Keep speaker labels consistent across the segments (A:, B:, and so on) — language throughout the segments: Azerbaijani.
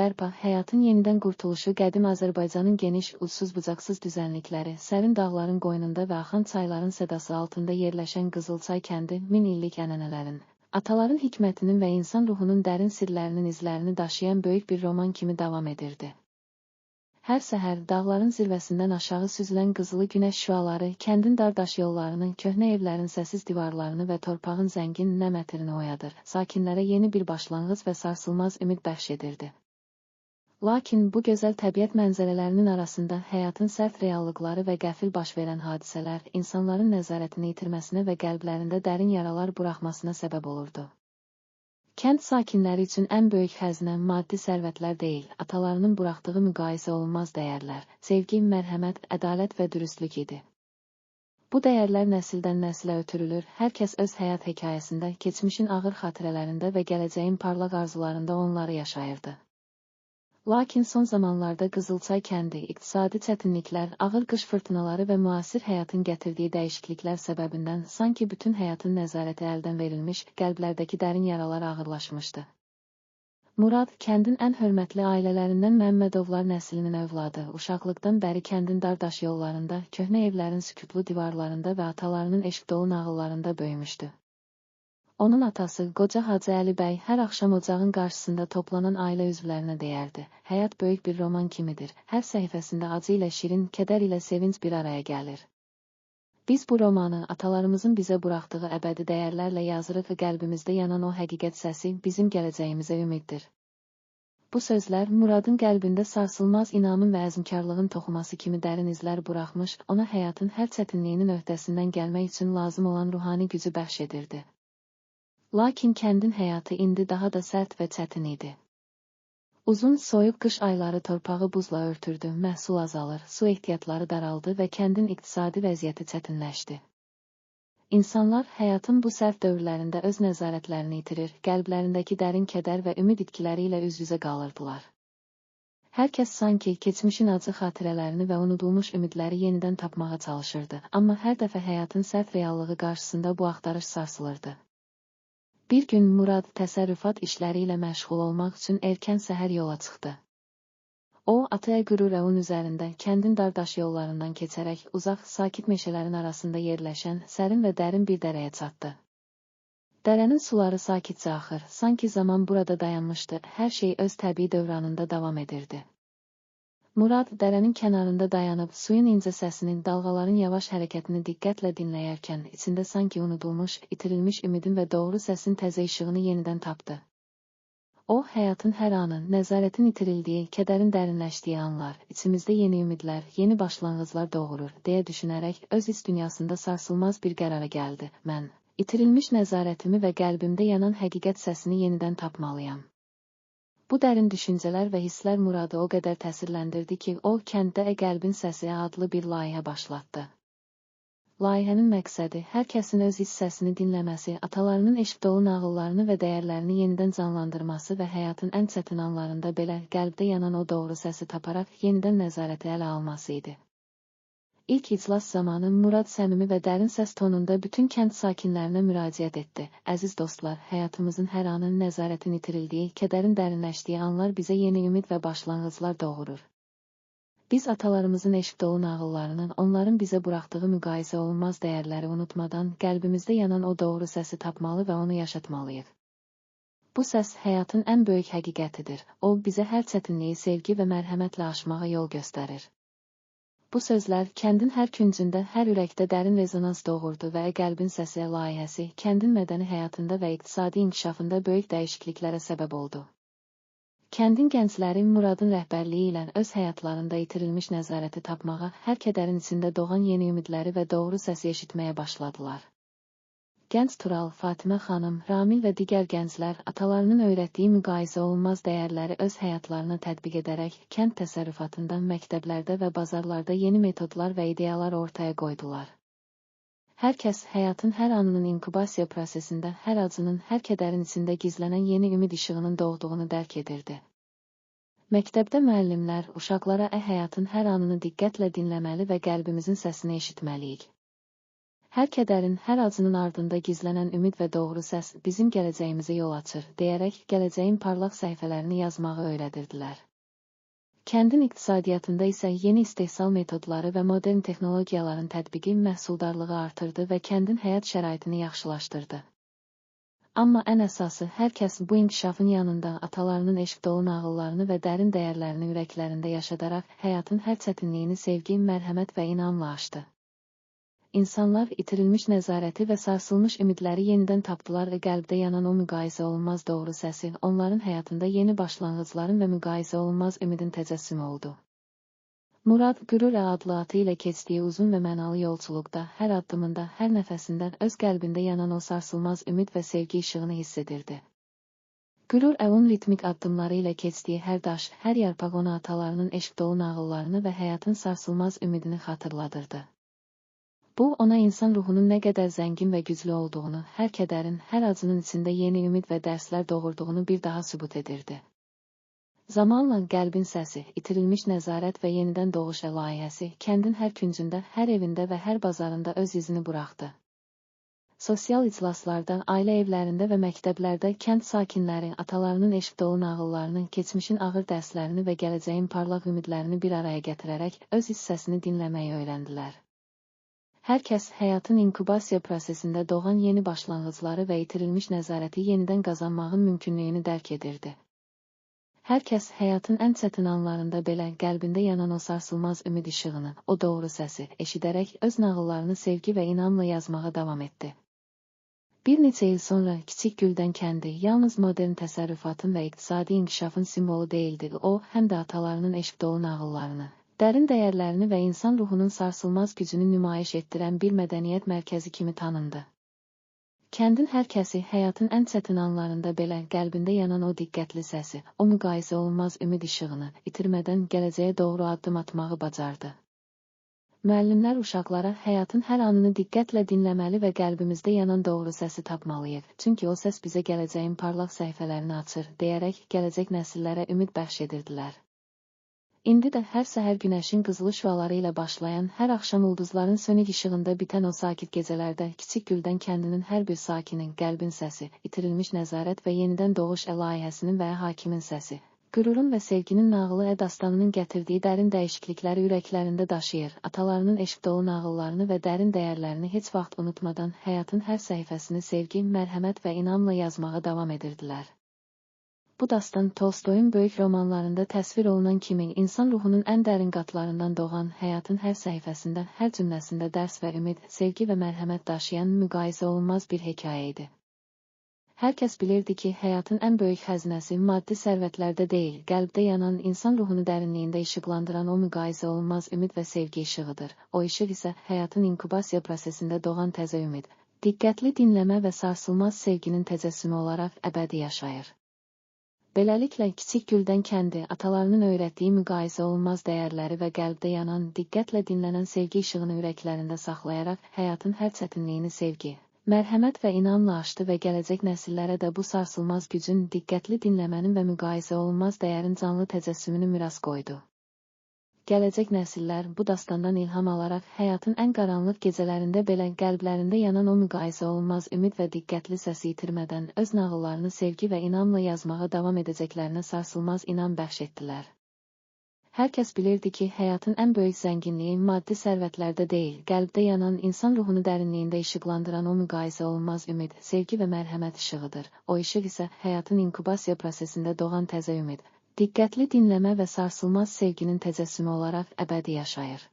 A: bərpa, həyatın yenidən qurtuluşu qədim Azərbaycanın geniş, ucsuz-bucaqsız düzənlikləri, sərin dağların qoynunda və axan çayların sədası altında yerləşən Qızılçay kəndi min illik ənənələrin, ataların hikmətinin və insan ruhunun dərin sirlərinin izlərini daşıyan böyük bir roman kimi davam edirdi. Hər səhər dağların zirvəsindən aşağı süzülən qızılı günəş şüaları kəndin dar daş yollarını, köhnə evlərin səssiz divarlarını və torpağın zəngin nəm ətirini oyadır, sakinlərə yeni bir başlanğıc və sarsılmaz ümid bəxş edirdi. Lakin bu gözəl təbiət mənzərələrinin arasında həyatın sərt reallıqları və qəfil baş verən hadisələr insanların nəzarətini itirməsinə və qəlblərində dərin yaralar buraxmasına səbəb olurdu. Kənd sakinləri üçün ən böyük xəzinə maddi sərvətlər deyil, atalarının buraxdığı müqayisə olunmaz dəyərlər, sevgi, mərhəmət, ədalət və dürüstlük idi. Bu dəyərlər nəsildən nəsilə ötürülür, hər kəs öz həyat hekayəsində, keçmişin ağır xatirələrində və gələcəyin parlaq arzularında onları yaşayırdı. Lakin son zamanlarda Qızılçay kəndi iqtisadi çətinliklər, ağır qış fırtınaları və müasir həyatın gətirdiyi dəyişikliklər səbəbindən sanki bütün həyatın nəzarəti əldən verilmiş, qəlblərdəki dərin yaralar ağırlaşmışdı. Murad, kəndin ən hörmətli ailələrindən Məmmədovlar nəslinin övladı, uşaqlıqdan bəri kəndin dar daş yollarında, köhnə evlərin sükutlu divarlarında və atalarının eşq dolu nağıllarında böyümüşdü. Onun atası, qoca Hacı Əli bəy, hər axşam ocağın qarşısında toplanan ailə üzvlərinə deyərdi: "Həyat böyük bir roman kimidir, hər səhifəsində acı ilə şirin, kədər ilə sevinc bir araya gəlir. Biz bu romanı atalarımızın bizə buraxdığı əbədi dəyərlərlə yazırıq və qəlbimizdə yanan o həqiqət səsi bizim gələcəyimizə ümiddir." Bu sözlər Muradın qəlbində sarsılmaz inamın və əzmkarlığın toxuması kimi dərin izlər buraxmış, ona həyatın hər çətinliyinin öhdəsindən gəlmək üçün lazım olan ruhani gücü bəxş edirdi. Lakin kəndin həyatı indi daha da sərt və çətin idi. Uzun, soyuq qış ayları torpağı buzla örtürdü, məhsul azalır, su ehtiyatları daraldı və kəndin iqtisadi vəziyyəti çətinləşdi. İnsanlar həyatın bu sərt dövrlərində öz nəzarətlərini itirir, qəlblərindəki dərin kədər və ümid itkiləri ilə üz-üzə qalırdılar. Hər kəs sanki keçmişin acı xatirələrini və unudulmuş ümidləri yenidən tapmağa çalışırdı, amma hər dəfə həyatın sərt reallığı qarşısında bu axtarış sarsılırdı. Bir gün Murad təsərrüfat işləri ilə məşğul olmaq üçün erkən səhər yola çıxdı. O, atı qürurun üzərində, kəndin dar daş yollarından keçərək uzaq, sakit meşələrin arasında yerləşən sərin və dərin bir dərəyə çatdı. Dərənin suları sakitcə axır, sanki zaman burada dayanmışdı, hər şey öz təbii dövranında davam edirdi. Murad dərənin kənarında dayanıb suyun incə səsini, dalğaların yavaş hərəkətini diqqətlə dinləyərkən içində sanki unudulmuş, itirilmiş ümidin və doğru səsin təzə işığını yenidən tapdı. O, həyatın hər anı, nəzarətin itirildiyi, kədərin dərinləşdiyi anlar, içimizdə yeni ümidlər, yeni başlanğıclar doğurur, deyə düşünərək öz iç dünyasında sarsılmaz bir qərara gəldi. Mən, itirilmiş nəzarətimi və qəlbimdə yanan həqiqət səsini yenidən tapmalıyam. Bu dərin düşüncələr və hisslər Muradı o qədər təsirləndirdi ki, o, kənddə Qəlbin Səsi adlı bir layihə başlatdı. Layihənin məqsədi hər kəsin öz iç səsini dinləməsi, atalarının eşq dolu nağıllarını və dəyərlərini yenidən canlandırması və həyatın ən çətin anlarında belə qəlbdə yanan o doğru səsi taparaq yenidən nəzarəti ələ alması idi. İlk iclas zamanı Murad səmimi və dərin səs tonunda bütün kənd sakinlərinə müraciət etdi. Əziz dostlar, həyatımızın hər anı nəzarətin itirildiyi, kədərin dərinləşdiyi anlar bizə yeni ümid və başlanğıclar doğurur. Biz atalarımızın eşq dolu nağıllarını, onların bizə buraxdığı müqayisə olunmaz dəyərləri unutmadan qəlbimizdə yanan o doğru səsi tapmalı və onu yaşatmalıyıq. Bu səs həyatın ən böyük həqiqətidir. O, bizə hər çətinliyi sevgi və mərhəmətlə aşmağa yol göstərir. Bu sözlər kəndin hər küncündə, hər ürəkdə dərin rezonans doğurdu və Qəlbin Səsi layihəsi kəndin mədəni həyatında və iqtisadi inkişafında böyük dəyişikliklərə səbəb oldu. Kəndin gəncləri Muradın rəhbərliyi ilə öz həyatlarında itirilmiş nəzarəti tapmağa, hər kədərin içində doğan yeni ümidləri və doğru səsi eşitməyə başladılar. Gənc Tural, Fatimə xanım, Ramil və digər gənclər atalarının öyrətdiyi müqayisə olunmaz dəyərləri öz həyatlarına tətbiq edərək kənd təsərrüfatında, məktəblərdə və bazarlarda yeni metodlar və ideyalar ortaya qoydular. Hər kəs həyatın hər anının inkubasiya prosesində, hər acının, hər kədərin içində gizlənən yeni ümid işığının doğduğunu dərk edirdi. Məktəbdə müəllimlər uşaqlara həyatın hər anını diqqətlə dinləməli və qəlbimizin səsini eşitməliyik. Hər kədərin, hər acının ardında gizlənən ümid və doğru səs bizim gələcəyimizə yol açır, deyərək gələcəyin parlaq səhifələrini yazmağı öyrədirdilər. Kəndin iqtisadiyyatında isə yeni istehsal metodları və modern texnologiyaların tətbiqi məhsuldarlığı artırdı və kəndin həyat şəraitini yaxşılaşdırdı. Amma ən əsası, hər kəs bu inkişafın yanında atalarının eşq dolu nağıllarını və dərin dəyərlərini ürəklərində yaşadaraq həyatın hər çətinliyini sevgi, mərhəmət və inamla aşdı. İnsanlar itirilmiş nəzarəti və sarsılmış ümidləri yenidən tapdılar və qəlbdə yanan o müqayisə olunmaz doğru səsi onların həyatında yeni başlanğıcların və müqayisə olunmaz ümidin təcəssümü oldu. Murad Qürur adlı atı ilə keçdiyi uzun və mənalı yolçuluqda, hər addımında, hər nəfəsində öz qəlbində yanan o sarsılmaz ümid və sevgi işığını hiss edirdi. Qürur onun ritmik addımları ilə keçdiyi hər daş, hər yarpaq ona atalarının eşq dolu nağıllarını və həyatın sarsılmaz ümidini xatırladırdı. Bu, ona insan ruhunun nə qədər zəngin və güclü olduğunu, hər kədərin, hər acının içində yeni ümid və dərslər doğurduğunu bir daha sübut edirdi. Zamanla qəlbin səsi, itirilmiş nəzarət və yenidən doğuş layihəsi kəndin hər küncündə, hər evində və hər bazarında öz izini buraxdı. Sosial iclaslarda, ailə evlərində və məktəblərdə kənd sakinləri atalarının eşq dolu nağıllarını, keçmişin ağır dərslərini və gələcəyin parlaq ümidlərini bir araya gətirərək öz iç səsini dinləməyi öyrəndilər. Hər kəs həyatın inkubasiya prosesində doğan yeni başlanğıcları və itirilmiş nəzarəti yenidən qazanmağın mümkünlüyünü dərk edirdi. Hər kəs həyatın ən çətin anlarında belə qəlbində yanan o sarsılmaz ümid işığını, o doğru səsi eşidərək öz nağıllarını sevgi və inamla yazmağa davam etdi. Bir neçə il sonra Kiçik Güldən kəndi yalnız modern təsərrüfatın və iqtisadi inkişafın simvolu deyildi, o, həm də atalarının eşq dolu nağıllarını, dərin dəyərlərini və insan ruhunun sarsılmaz gücünü nümayiş etdirən bir mədəniyyət mərkəzi kimi tanındı. Kəndin hər kəsi həyatın ən çətin anlarında belə qəlbində yanan o diqqətli səsi, o müqayisə olunmaz ümid işığını itirmədən gələcəyə doğru addım atmağı bacardı. Müəllimlər uşaqlara həyatın hər anını diqqətlə dinləməli və qəlbimizdə yanan doğru səsi tapmalıyıq, çünki o səs bizə gələcəyin parlaq səhifələrini açır, deyərək gələcək nəsillərə ümid bəxş edirdilər. İndi də hər səhər günəşin qızılı şüaları ilə başlayan, hər axşam ulduzların sönük işığında bitən o sakit gecələrdə Kiçik Güldən kəndinin hər bir sakinin qəlbin səsi, itirilmiş nəzarət və yenidən doğuş layihəsinin və ya hakimin səsi, qürurun və sevginin nağılı dastanının gətirdiyi dərin dəyişiklikləri ürəklərində daşıyır, atalarının eşq dolu nağıllarını və dərin dəyərlərini heç vaxt unutmadan həyatın hər səhifəsini sevgi, mərhəmət və inamla yazmağa davam edirdilər. Bu dastan Tolstoyun böyük romanlarında təsvir olunan kimi insan ruhunun ən dərin qatlarından doğan, həyatın hər səhifəsində, hər cümləsində dərs və ümid, sevgi və mərhəmət daşıyan müqayisə olunmaz bir hekayə idi. Hər kəs bilirdi ki, həyatın ən böyük xəzinəsi maddi sərvətlərdə deyil, qəlbdə yanan, insan ruhunu dərinliyində işıqlandıran o müqayisə olunmaz ümid və sevgi işığıdır. O işıq isə həyatın inkubasiya prosesində doğan təzə ümid, diqqətli dinləmə və sarsılmaz sevginin təcəssümü olaraq əbədi yaşayır. Beləliklə, Kiçik Güldən kəndi atalarının öyrətdiyi müqayisə olunmaz dəyərləri və qəlbdə yanan, diqqətlə dinlənən sevgi işığını ürəklərində saxlayaraq həyatın hər çətinliyini sevgi, mərhəmət və inamla aşdı və gələcək nəsillərə də bu sarsılmaz gücün, diqqətli dinləmənin və müqayisə olunmaz dəyərin canlı təcəssümünü miras qoydu. Gələcək nəsillər bu dastandan ilham alaraq həyatın ən qaranlıq gecələrində belə qəlblərində yanan o müqayisə olunmaz ümid və diqqətli səsi itirmədən öz nağıllarını sevgi və inamla yazmağa davam edəcəklərinə sarsılmaz inam bəxş etdilər. Hər kəs bilirdi ki, həyatın ən böyük zənginliyi maddi sərvətlərdə deyil, qəlbdə yanan, insan ruhunu dərinliyində işıqlandıran o müqayisə olunmaz ümid, sevgi və mərhəmət işığıdır. O işıq isə həyatın inkubasiya prosesində doğan təzə ümid, diqqətli dinləmə və sarsılmaz sevginin təcəssümü olaraq əbədi yaşayır.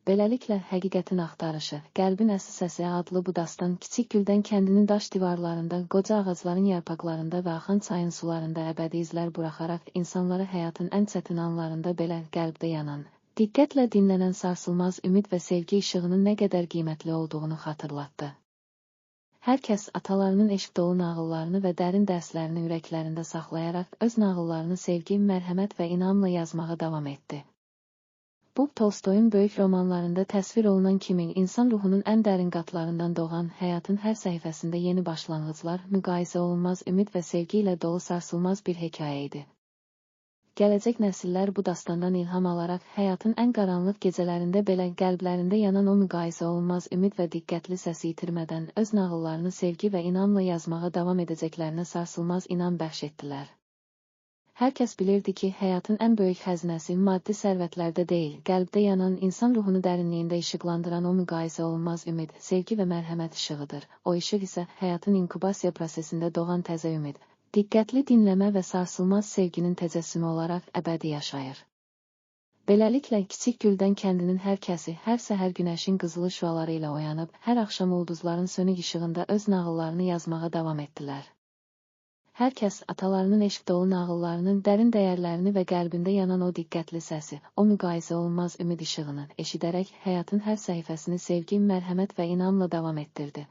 A: Beləliklə, həqiqətin axtarışı, qəlbin əsl səsi adlı bu dastan Kiçik Güldən kəndinin daş divarlarında, qoca ağacların yarpaqlarında və axan çayın sularında əbədi izlər buraxaraq insanlara həyatın ən çətin anlarında belə qəlbdə yanan, diqqətlə dinlənən sarsılmaz ümid və sevgi işığının nə qədər qiymətli olduğunu xatırlatdı. Hər kəs atalarının eşq dolu nağıllarını və dərin dərslərini ürəklərində saxlayaraq öz nağıllarını sevgi, mərhəmət və inamla yazmağa davam etdi. Bu, Tolstoyun böyük romanlarında təsvir olunan kimi insan ruhunun ən dərin qatlarından doğan, həyatın hər səhifəsində yeni başlanğıclar, müqayisə olunmaz ümid və sevgi ilə dolu sarsılmaz bir hekayə idi. Gələcək nəsillər bu dastandan ilham alaraq həyatın ən qaranlıq gecələrində belə qəlblərində yanan o müqayisə olunmaz ümid və diqqətli səsi itirmədən öz nağıllarını sevgi və inamla yazmağa davam edəcəklərinə sarsılmaz inam bəxş etdilər. Hər kəs bilirdi ki, həyatın ən böyük xəzinəsi maddi sərvətlərdə deyil, qəlbdə yanan, insan ruhunu dərinliyində işıqlandıran o müqayisə olunmaz ümid, sevgi və mərhəmət işığıdır. O işıq isə həyatın inkubasiya prosesində doğan təzə ümid, diqqətli dinləmə və sarsılmaz sevginin təcəssümü olaraq əbədi yaşayır. Beləliklə, Kiçik Güldən kəndinin hər kəsi hər səhər günəşin qızılı şüaları ilə oyanıb, hər axşam ulduzların sönük işığında öz nağıllarını yazmağa davam etdilər. Hər kəs atalarının eşq dolu nağıllarının dərin dəyərlərini və qəlbində yanan o diqqətli səsi, o müqayisə olunmaz ümid işığını eşidərək həyatın hər səhifəsini sevgi, mərhəmət və inamla davam etdirdi.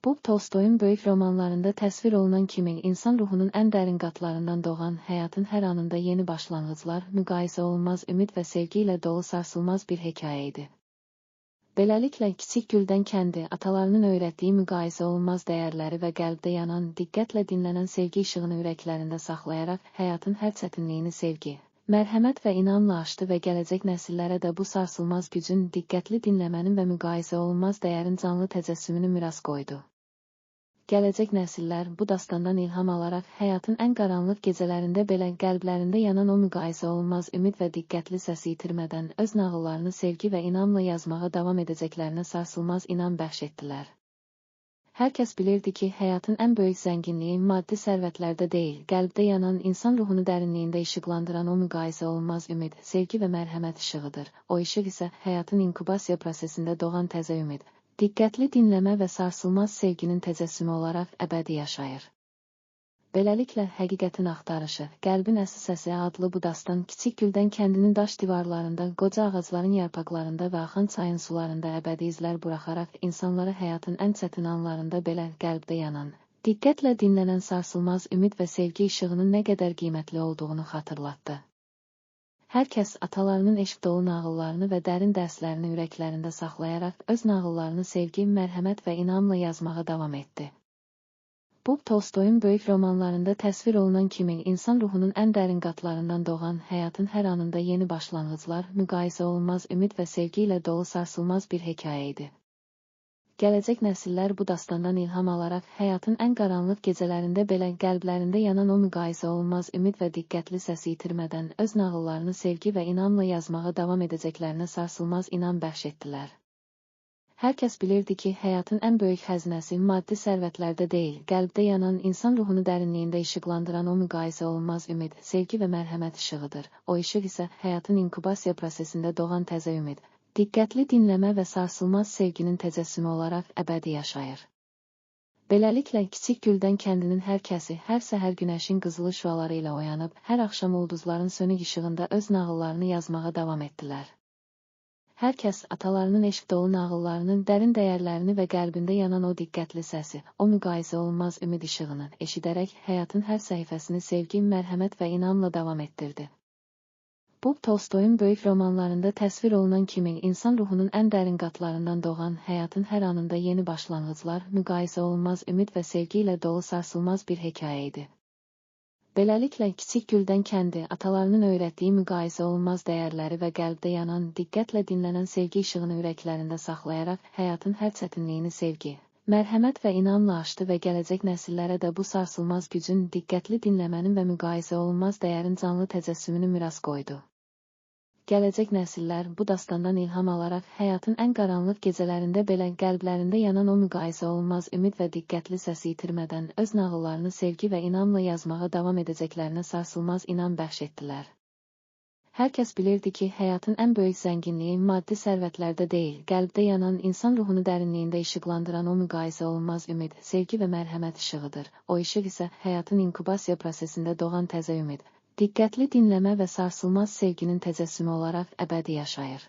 A: Bu, Tolstoyun böyük romanlarında təsvir olunan kimi insan ruhunun ən dərin qatlarından doğan, həyatın hər anında yeni başlanğıclar, müqayisə olunmaz ümid və sevgi ilə dolu sarsılmaz bir hekayə idi. Beləliklə, Kiçik Güldən kəndi atalarının öyrətdiyi müqayisə olunmaz dəyərləri və qəlbdə yanan, diqqətlə dinlənən sevgi işığını ürəklərində saxlayaraq həyatın hər çətinliyini sevgi, mərhəmət və inamla aşdı və gələcək nəsillərə də bu sarsılmaz gücün, diqqətli dinləmənin və müqayisə olunmaz dəyərin canlı təcəssümünü miras qoydu. Gələcək nəsillər bu dastandan ilham alaraq həyatın ən qaranlıq gecələrində belə qəlblərində yanan o müqayisə olunmaz ümid və diqqətli səsi itirmədən öz nağıllarını sevgi və inamla yazmağa davam edəcəklərinə sarsılmaz inam bəxş etdilər. Hər kəs bilirdi ki, həyatın ən böyük zənginliyi maddi sərvətlərdə deyil, qəlbdə yanan, insan ruhunu dərinliyində işıqlandıran o müqayisə olunmaz ümid, sevgi və mərhəmət işığıdır. O işıq isə həyatın inkubasiya prosesində doğan təzə ümid, diqqətli dinləmə və sarsılmaz sevginin təcəssümü olaraq əbədi yaşayır. Beləliklə, Həqiqətin Axtarışı, Qəlbin Əsl Səsi adlı bu dastan Kiçik Güldən kəndinin daş divarlarında, qoca ağacların yarpaqlarında və axan çayın sularında əbədi izlər buraxaraq insanlara həyatın ən çətin anlarında belə qəlbdə yanan, diqqətlə dinlənən sarsılmaz ümid və sevgi işığının nə qədər qiymətli olduğunu xatırlatdı. Hər kəs atalarının eşq dolu nağıllarını və dərin dərslərini ürəklərində saxlayaraq öz nağıllarını sevgi, mərhəmət və inamla yazmağa davam etdi. Bu, Tolstoyun böyük romanlarında təsvir olunan kimi insan ruhunun ən dərin qatlarından doğan, həyatın hər anında yeni başlanğıclar, müqayisə olunmaz ümid və sevgi ilə dolu sarsılmaz bir hekayə idi. Gələcək nəsillər bu dastandan ilham alaraq həyatın ən qaranlıq gecələrində belə qəlblərində yanan o müqayisə olunmaz ümid və diqqətli səsi itirmədən öz nağıllarını sevgi və inamla yazmağa davam edəcəklərinə sarsılmaz inam bəxş etdilər. Hər kəs bilirdi ki, həyatın ən böyük xəzinəsi maddi sərvətlərdə deyil, qəlbdə yanan, insan ruhunu dərinliyində işıqlandıran o müqayisə olunmaz ümid, sevgi və mərhəmət işığıdır. O işıq isə həyatın inkubasiya prosesində doğan təzə ümid, diqqətli dinləmə və sarsılmaz sevginin təcəssümü olaraq əbədi yaşayır. Beləliklə, Kiçik Güldən kəndinin hər kəsi hər səhər günəşin qızılı şüaları ilə oyanıb, hər axşam ulduzların sönük işığında öz nağıllarını yazmağa davam etdilər. Hər kəs atalarının eşq dolu nağıllarının dərin dəyərlərini və qəlbində yanan o diqqətli səsi, o müqayisə olunmaz ümid işığını eşidərək həyatın hər səhifəsini sevgi, mərhəmət və inamla davam etdirdi. Bu, Tolstoyun böyük romanlarında təsvir olunan kimi insan ruhunun ən dərin qatlarından doğan, həyatın hər anında yeni başlanğıclar, müqayisə olunmaz ümid və sevgi ilə dolu sarsılmaz bir hekayə idi. Beləliklə, Kiçik Güldən kəndi atalarının öyrətdiyi müqayisə olunmaz dəyərləri və qəlbdə yanan, diqqətlə dinlənən sevgi işığını ürəklərində saxlayaraq həyatın hər çətinliyini sevgi, mərhəmət və inamla aşdı və gələcək nəsillərə də bu sarsılmaz gücün, diqqətli dinləmənin və müqayisə olunmaz dəyərin canlı təcəssümünü miras qoydu. Gələcək nəsillər bu dastandan ilham alaraq həyatın ən qaranlıq gecələrində belə qəlblərində yanan o müqayisə olunmaz ümid və diqqətli səsi itirmədən öz nağıllarını sevgi və inamla yazmağa davam edəcəklərinə sarsılmaz inam bəxş etdilər. Hər kəs bilirdi ki, həyatın ən böyük zənginliyi maddi sərvətlərdə deyil, qəlbdə yanan, insan ruhunu dərinliyində işıqlandıran o müqayisə olunmaz ümid, sevgi və mərhəmət işığıdır. O işıq isə həyatın inkubasiya prosesində doğan təzə ümid, diqqətli dinləmə və sarsılmaz sevginin təcəssümü olaraq əbədi yaşayır.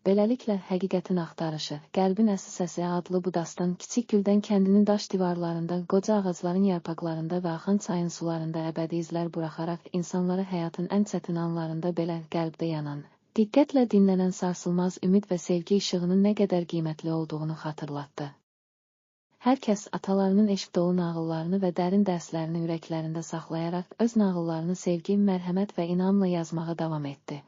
A: Beləliklə, Həqiqətin Axtarışı, Qəlbin Əsl Səsi adlı bu dastan Kiçik Güldən kəndinin daş divarlarında, qoca ağacların yarpaqlarında və axan çayın sularında əbədi izlər buraxaraq insanlara həyatın ən çətin anlarında belə qəlbdə yanan, diqqətlə dinlənən sarsılmaz ümid və sevgi işığının nə qədər qiymətli olduğunu xatırlatdı. Hər kəs atalarının eşq dolu nağıllarını və dərin dərslərini ürəklərində saxlayaraq öz nağıllarını sevgi, mərhəmət və inamla yazmağa davam etdi.